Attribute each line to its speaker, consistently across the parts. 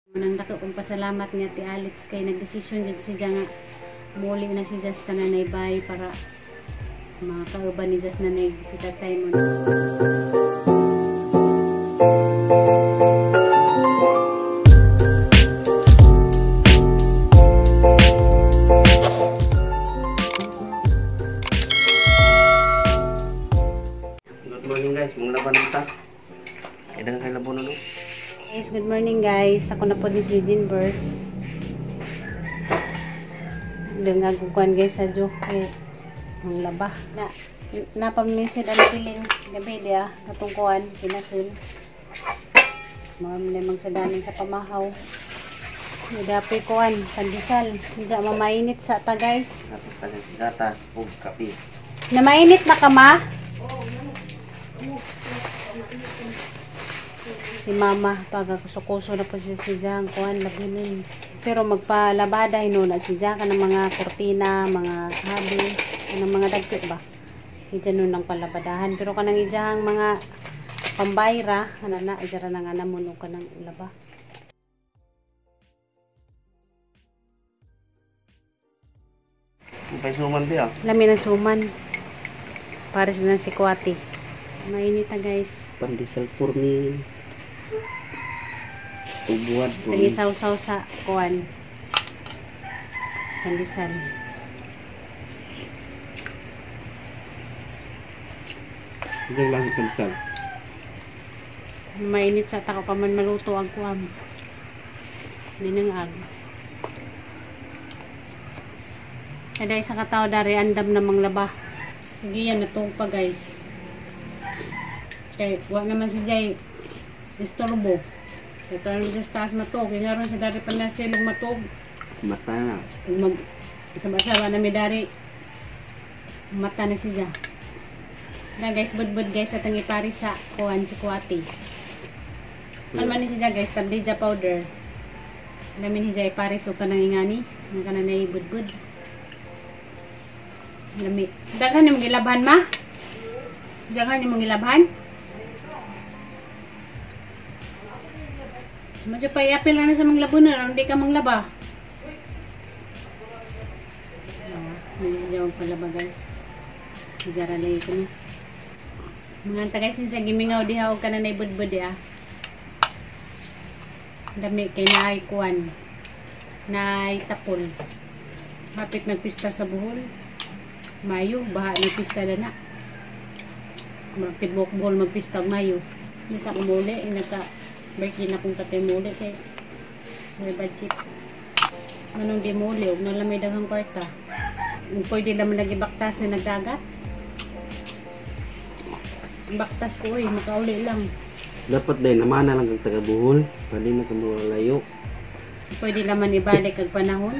Speaker 1: Manang dako kong pasalamat ni Ate Alex kay nagdesisyon jud siya nga muli na si Jas kananay bay para makauban ni Jas nanay si tatay mo.
Speaker 2: Good morning guys, mong laban ta. Kailangan kay labon no.
Speaker 1: Guys, good morning guys. Ako na po ni si Jean Burst. Dungag ko kuan guys sa joke kay ang laba. Na napamisid ang piling gabi dia katong kuan pinasin. Mga man magsadanan sa pamahaw. Dapat kuan pandesal. Diya mamainit sa ta guys.
Speaker 2: Tapos tagang gatas ug kape.
Speaker 1: Namainit na ka ma? Si mama taga kuso-kuso na po siya si Jang kuan labunin. Pero magpalabada hinuna si Jang kanang mga kurtina, mga habi, kanang mga dagko ba. Ija nun ang palabadahan pero kanang ijang mga pambayra ana na ija ra na nga namon og kanang laba.
Speaker 2: Pay suman biya.
Speaker 1: Lami ng suman. Para sila si Kwati. Mainit na guys.
Speaker 2: Pandesal for me. Ubuad for me.
Speaker 1: Tangisaw-saw sa kuan. Pandesal.
Speaker 2: Diyan lang pandesal.
Speaker 1: Mainit sa tako pa man maluto ang kuan. Ninang ag. Kada isa ka tao dari andam na manglaba. Sige yan, natug pa guys. Kay wa naman si Jay istorbo. Ito ang siya sa taas matug. Kaya nga ron sa dari pa na silong matug.
Speaker 2: Mata na.
Speaker 1: Mag sama-sama na mi dari. Mata na siya. Na guys, budbud guys at ang ipari sa kuan si Kuwati. Kalman ni siya guys, tablija powder. Lamin si Jay paris o kanang ingani. Nga kanang naibudbud. Lami. Daghan ni mong gilabhan ma? Daghan ni mong gilabhan? Medyo pa iapil na sa mga labunan, hindi ka manglaba. Medyo palaba guys. Sigara lagi ko na. Mga anta guys, minsan gimingaw diha og kanang naibudbud diha. Dami kay naay kuan. Naay tapol. Hapit nagpista sa Bohol. Mayo, baha nagpista na na. Murag tibok Bohol magpista og Mayo. Di sa akong muli, eh, nagka birthday na akong tatay muli kay may budget. Nganong di muli, og nalamay daghang kwarta. Kung pwede lang man nagibaktas na nagdagat. Baktas ko eh, makauli lang.
Speaker 2: Dapat din namana lang kang taga Bohol, pwede na kang layo.
Speaker 1: Pwede naman ibalik ang panahon.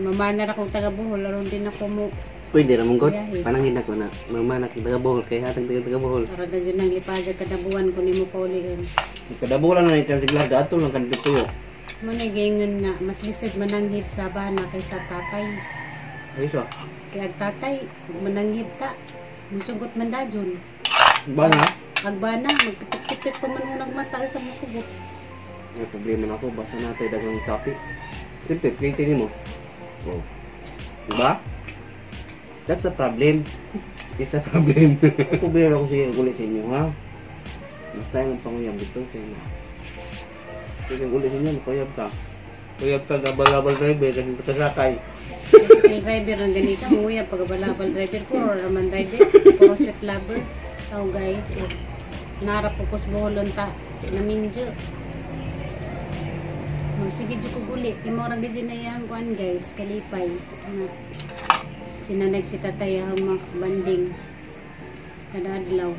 Speaker 1: Mamana ra kong taga Bohol, aron din ako mo.
Speaker 2: Pwede ra mong god.
Speaker 1: Biyahe.
Speaker 2: Panangin ako na mamana kang taga Bohol kay hatag taga Bohol.
Speaker 1: Para na dyan ang lipaga kada buwan ko nimo pauliin.
Speaker 2: Kada bulan na itang sigla ato lang kan dito.
Speaker 1: Mo na na mas lisod mananghid sa bana kaysa tatay.
Speaker 2: Ayos ah.
Speaker 1: Kaya ag tatay, mananghid ta. Musugot man dajon.
Speaker 2: Bana?
Speaker 1: Ag bana, magpitik-pitik pa man unang mata sa musugot.
Speaker 2: May problema na ako, basta natay daghang kape. Siyempre, plate nimo. Oh. Diba? That's a problem. It's a problem. Problema ako sige ulit sa inyo, ha? Basta yung panguyab dito, kaya na. Sige, ulit sa inyo, makuyab ka. Kuyab ka, gabal-gabal driver, kasi kasakay.
Speaker 1: Bicycle driver ng ganito, manguya pag balabal driver ko or raman driver, puro sweet lover. So guys, so, narap ko kus Boholon ta, naminjo. Magsige jud ko guli, kay mao ra gid na iyang kuan guys, kalipay. Nga sinanag si tatay ang mga banding kada adlaw.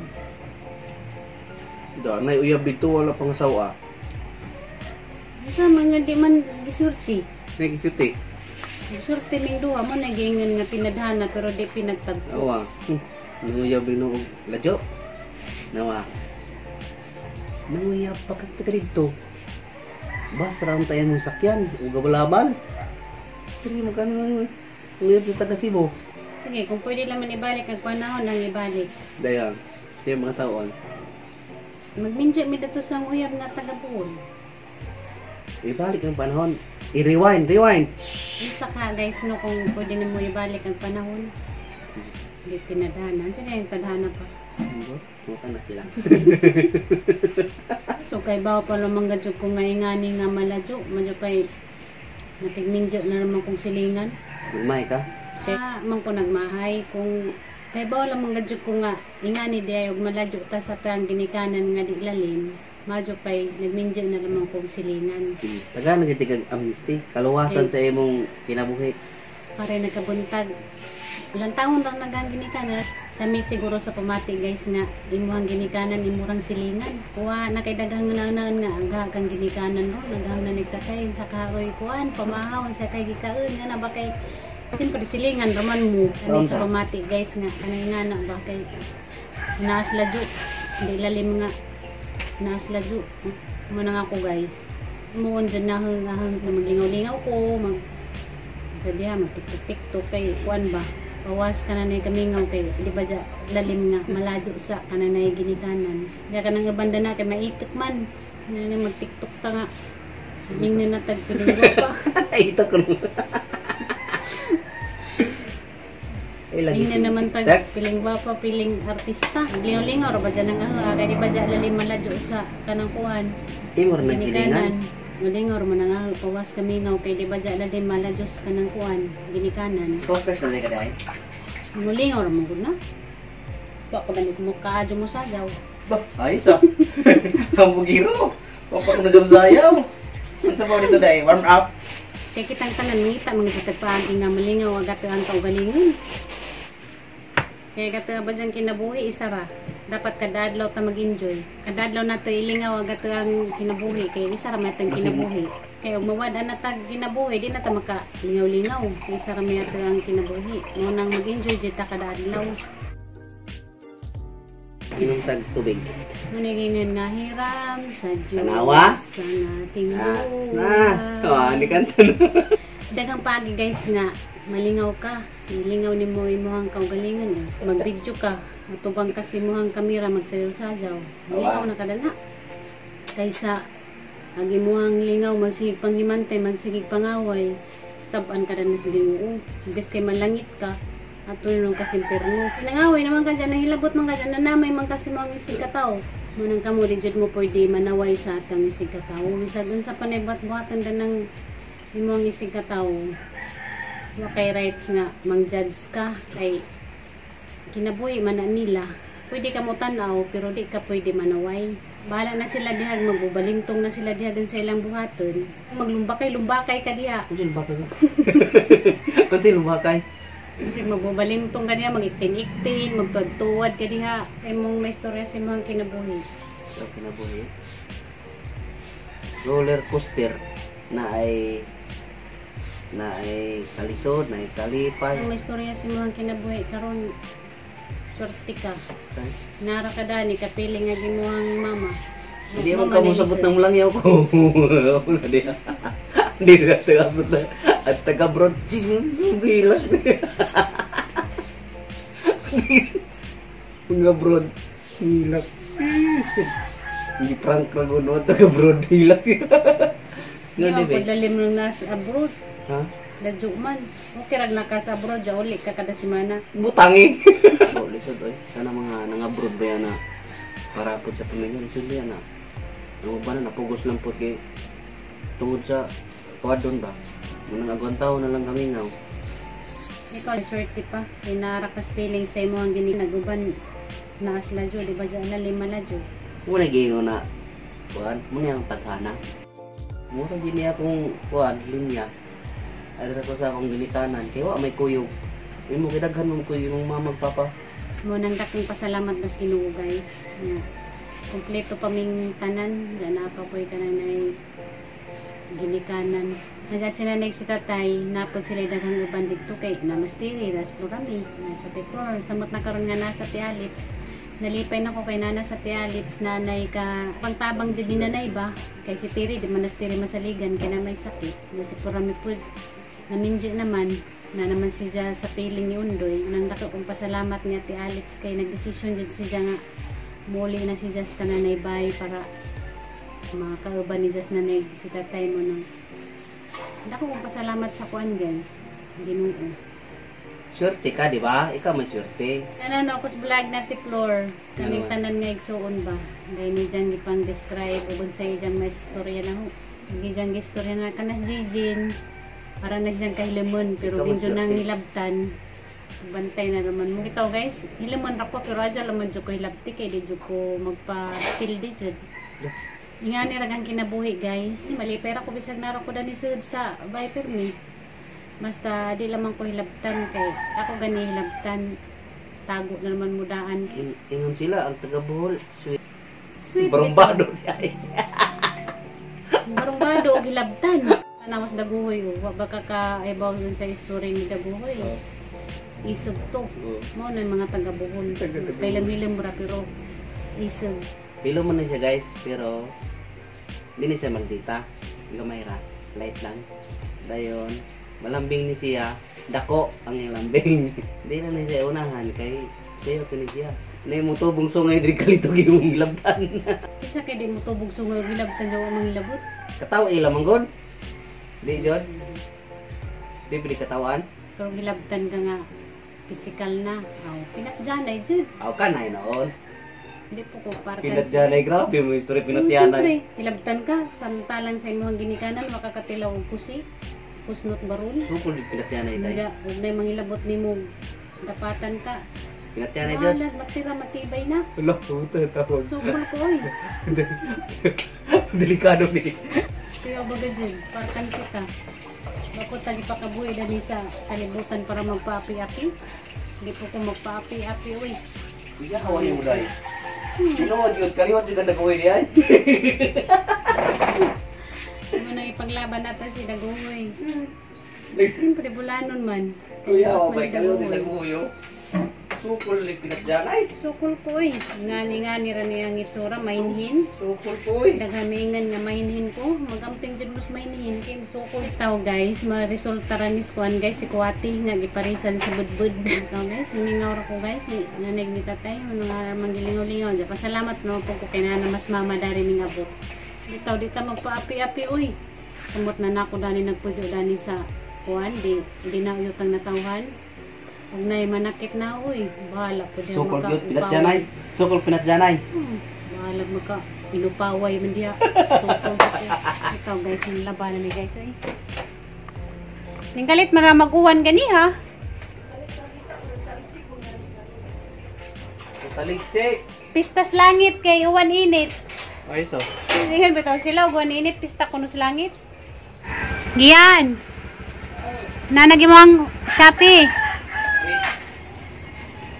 Speaker 2: Da, nay uyab dito, wala pang asawa.
Speaker 1: Asa man nga di man gisurti.
Speaker 2: Nay gisurti.
Speaker 1: Gisurti ming duha mo nagingon nga tinadhana pero di pinagtagpo.
Speaker 2: Awa. Nanguyab rin og ladyo. Nawa. Nanguyab pa ka dito. Bas ra ang tayan mong sakyan ug gabalabal. Dili mo kano nguyab sa taga Cebu.
Speaker 1: Sige, kung pwede lang man ibalik ang panahon nang ibalik.
Speaker 2: Dayon. Siya mga saon.
Speaker 1: Magminjo mi dato sa uyab nga taga Bohol.
Speaker 2: Ibalik ang panahon. I-rewind, rewind.
Speaker 1: Unsa ka, guys, no, kung pwede nimo ibalik ang panahon? Hindi tinadhana. Sino yung tadhana pa?
Speaker 2: Mukha na sila.
Speaker 1: So kay bawo pa lamang gadyo ko nga ingani nga maladyo, madyo kay natigminjo na naman kong silingan.
Speaker 2: Gumay ka?
Speaker 1: Kaya man ko nagmahay kung kay bawo lamang gadyo ko nga ingani di ay og maladyo ta sa tang ginikanan nga di lalim. Madyo kay nagminjo na naman kong silingan.
Speaker 2: Taga na gid kag amnesty, kaluwasan sa imong kinabuhi.
Speaker 1: Pare nagkabuntag. Ilang taon ra nagang ginikanan. Kami siguro sa pamati, guys, nga imuhang ginikanan imurang silingan. Kuha na kay daghang nga aga kang ginikanan ro naghang na nagtatay sa karoy kuan pamahaw sa kay gikaon nga na ba kay siyempre silingan raman mo. Kami sa pamati, guys, nga kanang nga na ba kay naas ladyo di lalim nga naas ladyo mo na nga ko, guys, muon dyan na hang hang maglingaw-lingaw ko mag sa diha mag TikTok TikTok kay kuan ba pawas ka na na kamingaw kay di ba dya lalim nga maladyo sa kananay ginikanan di ka nang banda na kay maitik man na mag TikTok ta nga ning na natag piling pa.
Speaker 2: Ito ko. Ay, lagi.
Speaker 1: Ning na naman tag piling gwapa, piling artista, lingaw-lingaw ra ba dyan ang ah kay di ba dya lalim maladyo sa kanang kuan
Speaker 2: Imo ra nang silingan.
Speaker 1: Malingaw man ang ah, pawas kamingaw kay di ba dya lalim maladyo sa kanang kuan ginikanan.
Speaker 2: Focus na ka dai.
Speaker 1: Mulingaw ra man gud na. Wa pa gani ko kaadyo mo sayaw.
Speaker 2: Ba, ayos ah. Tambugiro. Wa pa ko na sayaw. Unsa pa dito dai? Warm up.
Speaker 1: Kay kitang tanan mangita mga sa tagpaagi nga malingaw agat ang kaugalingon. Kaya kato ba dyan kinabuhi isa ra. Dapat kada adlaw ta mag-enjoy. Kada adlaw nato ilingaw agat ang kinabuhi kay isa ra may atong kinabuhi. Kay og mawad-an na tag kinabuhi di na ta maka lingaw-lingaw. Kay isa ra may ato ang kinabuhi. Mo nang mag-enjoy jud ta kada adlaw.
Speaker 2: Inom sa tubig.
Speaker 1: Munigingin nga hiram sa Diyos
Speaker 2: Tanawa?
Speaker 1: Ang ating
Speaker 2: Ah,
Speaker 1: buhay.
Speaker 2: na. Oh, ni kanta na.
Speaker 1: Daghang paagi, guys, nga malingaw ka. Malingaw ni mo imuhang kaugalingon. Eh. Mag-video ka. Matubang kasi imuhang kamera magsayaw-sayaw. Malingaw na kadala. Kaysa ang imuhang lingaw magsigig panghimantay, magsigig pangaway. Saban ka na sa Ginoo. Imbes kay malangit ka, at tulong ka sa impierno. Nangaway naman ka dyan, nangilabot man ka dyan, nanamay man kasi mo ang isig katao. Munang kamo, di jud mo pwede manaway sa atang isig katao. Bisag unsa pa buhat-buhatan dan ng imong isig katao. Wa kay rights nga mang-judge ka kay kinabuhi man na nila. Pwede ka mo tan-aw pero di ka pwede manaway. Bahala na sila dihag magbubalintong na sila dihag sa ilang buhaton. Maglumbakay-lumbakay ka diha.
Speaker 2: Unsa lumbakay? Unsa lumbakay?
Speaker 1: Kasi magbubalintong ka diha, mag-iktin-iktin, magtuwad-tuwad ka diha. Sa imong may istorya sa imong kinabuhi.
Speaker 2: Sa kinabuhi. Roller coaster na ay kalisod, na ay kalipay.
Speaker 1: Ang may istorya sa imong kinabuhi karon, swerte ka. Nara ka dani kapiling nga gimuhang mama.
Speaker 2: Hindi man ka mo sabot ng langyaw ko. Wala di. Hindi ka taga-abot na. At taga-abroad. Bilang. Mga abroad. Hilak. Hindi prank lang ko no. Taga-abroad. Hilak.
Speaker 1: Hindi
Speaker 2: Nga
Speaker 1: man
Speaker 2: di ba?
Speaker 1: paglalim nung nasa abroad.
Speaker 2: Ha?
Speaker 1: Ladyo man. Okay rag naka sa abroad, ja uli ka kada semana.
Speaker 2: Butangi. Oh, lisod oy. Sana mga nang-abroad ba yan na para po sa pamilya, lisod ba yan na. Ang uban na napugos lang po kay tungod sa kuwadon ba. Munang agwantaw na lang kami ngaw.
Speaker 1: Ikaw, swerte pa. Kay nara kas feeling sa imo ang gini naguban naas ladyo, di ba dyan lalim maladyo.
Speaker 2: Muna giyo na kuan, muna ang taghana. Mura gini akong kuan linya. Adra ko sa akong ginikanan kay wa may kuyog. Imo kidaghan mo kuyog imong mama papa.
Speaker 1: Mo nang dakong pasalamat mas Ginoo, guys. Nga, kompleto pa ming tanan, dyan na pa po'y kananay ginikanan. Nasa sinanay si tatay, napod sila daghang uban didto kay namastiri, das programi, nasa Tiklor, samot na karon nga nasa Tialits. Nalipay na ko kay nana sa Tialits, nanay ka, pangtabang jud ni nanay ba? Kay si Tiri, di man na si Tiri masaligan, kay na may sakit. Na si Purami pud, naminji naman, na naman siya sa piling ni Undoy. Nang dako kong pasalamat niya Ate Alex kay nagdesisyon jud siya nga Muli na si Jas kananay bay para makauban ni Jas nanay si tatay mo nang. Dako kong pasalamat sa kuan guys. Ginoo.
Speaker 2: Swerte ka, di ba? Ikaw may swerte.
Speaker 1: Tanan ako sa vlog na ti Flor. Kaming
Speaker 2: Ano?
Speaker 1: tanan nga igsuon ba. Dahil ni dyan gipang describe ug sa dyan may istorya na ho. Gi dyan istorya na kanas Jijin. Para na siyang kahilamon pero
Speaker 2: Ikaw may
Speaker 1: medyo nang
Speaker 2: swerte.
Speaker 1: hilabtan. Bantay na naman mo. Ikaw guys, hilamon ra ko pero adya laman jud ko hilabti kay di jud ko magpa-pildi jud. Ingani ra kang kinabuhi guys. Malipay ra ko bisag nara ko dani sud sa bay permi. Basta di lamang ko hilabtan kay ako gani hilabtan tago na naman mudaan.
Speaker 2: Ingon sila ang taga Bohol. Sweet.
Speaker 1: Sweet.
Speaker 2: Barumbado diay.
Speaker 1: Barumbado og hilabtan. Tanawas daguhoy oh. Wa ba ka kaibaw dun sa istorya ni Daguhoy?
Speaker 2: Oh.
Speaker 1: Isog to.
Speaker 2: Oh.
Speaker 1: Mao na yung mga taga Bohol.
Speaker 2: Taga-taga
Speaker 1: Kay lamhilam ra pero isog.
Speaker 2: Pilo man na siya guys, pero hindi na siya maldita. Gamay ra. Light lang. Dayon, malambing ni siya. Dako ang iyang lambing. Hindi na ni siya unahan kay sayo to ni siya. Nay mo tubong sungay diri kalito gimong labtan.
Speaker 1: Kisa kay di mo tubog sungay og hilabtan jawa manghilabot.
Speaker 2: Kataw ila manggod. Di jod. Di pili katawan.
Speaker 1: Pero hilabtan ka nga physical na. Aw, pinatjanay jud.
Speaker 2: Aw ka na noon.
Speaker 1: Hindi po ko parkan.
Speaker 2: Pinatyanay grabe mo istorya
Speaker 1: Siyempre,
Speaker 2: pinatyanay.
Speaker 1: hilabtan ka. Samtalang sa imong ginikanan makakatilaw og kusi. Kusnot baron.
Speaker 2: Sukol di pinatyanay tay.
Speaker 1: Unya, ug nay mangilabot nimo dapatan ka.
Speaker 2: Pinatyanay jod.
Speaker 1: Bahalag, matira matibay na.
Speaker 2: Ala, puta tawag.
Speaker 1: Sukol ko oy.
Speaker 2: Delikado ni.
Speaker 1: Kuya baga jud, parkan sita. Bako tagi pa kabuhi dani sa kalibutan para magpaapi-api. Hindi po ko magpaapi-api oy.
Speaker 2: Kuya hawa ni mo dai. Tinuod yun, kaliwat yun ang nag-uwi niya.
Speaker 1: Ano na ipaglaban natin si Daguhoy. Siyempre, bulanon man.
Speaker 2: Kuya,
Speaker 1: Kaliwat man
Speaker 2: wabay,
Speaker 1: ni
Speaker 2: kaliwat yung
Speaker 1: Daguhoy.
Speaker 2: nag-uwi. oh. Sukol ni pinatyanay.
Speaker 1: Sukol ko oy. Ngani-ngani ra niya ang itsura, mainhin.
Speaker 2: Sukol ko eh.
Speaker 1: Daghamingan nga mainhin ko. Magamping dyan mas mainhin kay sukol. Tao guys, ma-resulta ra ni Kuan guys, si Kuwati nga giparisan sa budbud. Tao guys, hiningaw ra ko guys, ni nanay ni tatay, mga manggilingaw-lingaw. Diyan, pasalamat no po ko kinana mas mama dari ning abot. Bitaw di ta magpaapi-api oy. Kumot na nako dani nagpudyo dani sa kuan di di na uyutang natawhan. Ug nay manakit na oy, bahala po diha
Speaker 2: Sukol
Speaker 1: maka-
Speaker 2: yun, pinatyanay. Sukol pinatyanay.
Speaker 1: Bahalag maka inupaway man diha. Sukol ko. Ikaw guys, yung labanan ni guys oy. Ninggalit mara mag-uwan gani ha.
Speaker 2: Taligsik.
Speaker 1: Pistas langit kay uwan init.
Speaker 2: Ay so.
Speaker 1: Ingan bitaw sila uwan init pista kuno sa langit. Giyan. Nanagi mo ang Shopee.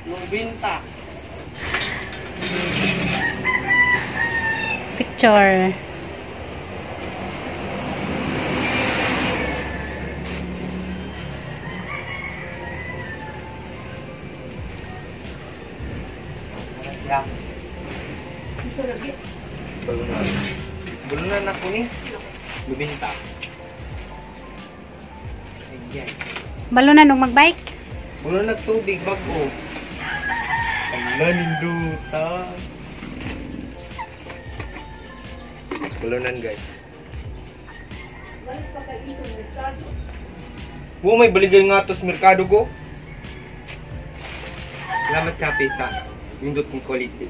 Speaker 2: Nubinta.
Speaker 1: Picture.
Speaker 2: Ya. Balunan. Balunan ako ni. Nubinta. Ayan.
Speaker 1: Balunan og magbike.
Speaker 2: Balunan nagtubig bago. Ala, ninduta. Balunan guys. Wo may baligay nga to sa merkado go. Salamat kape sa nindot kong quality.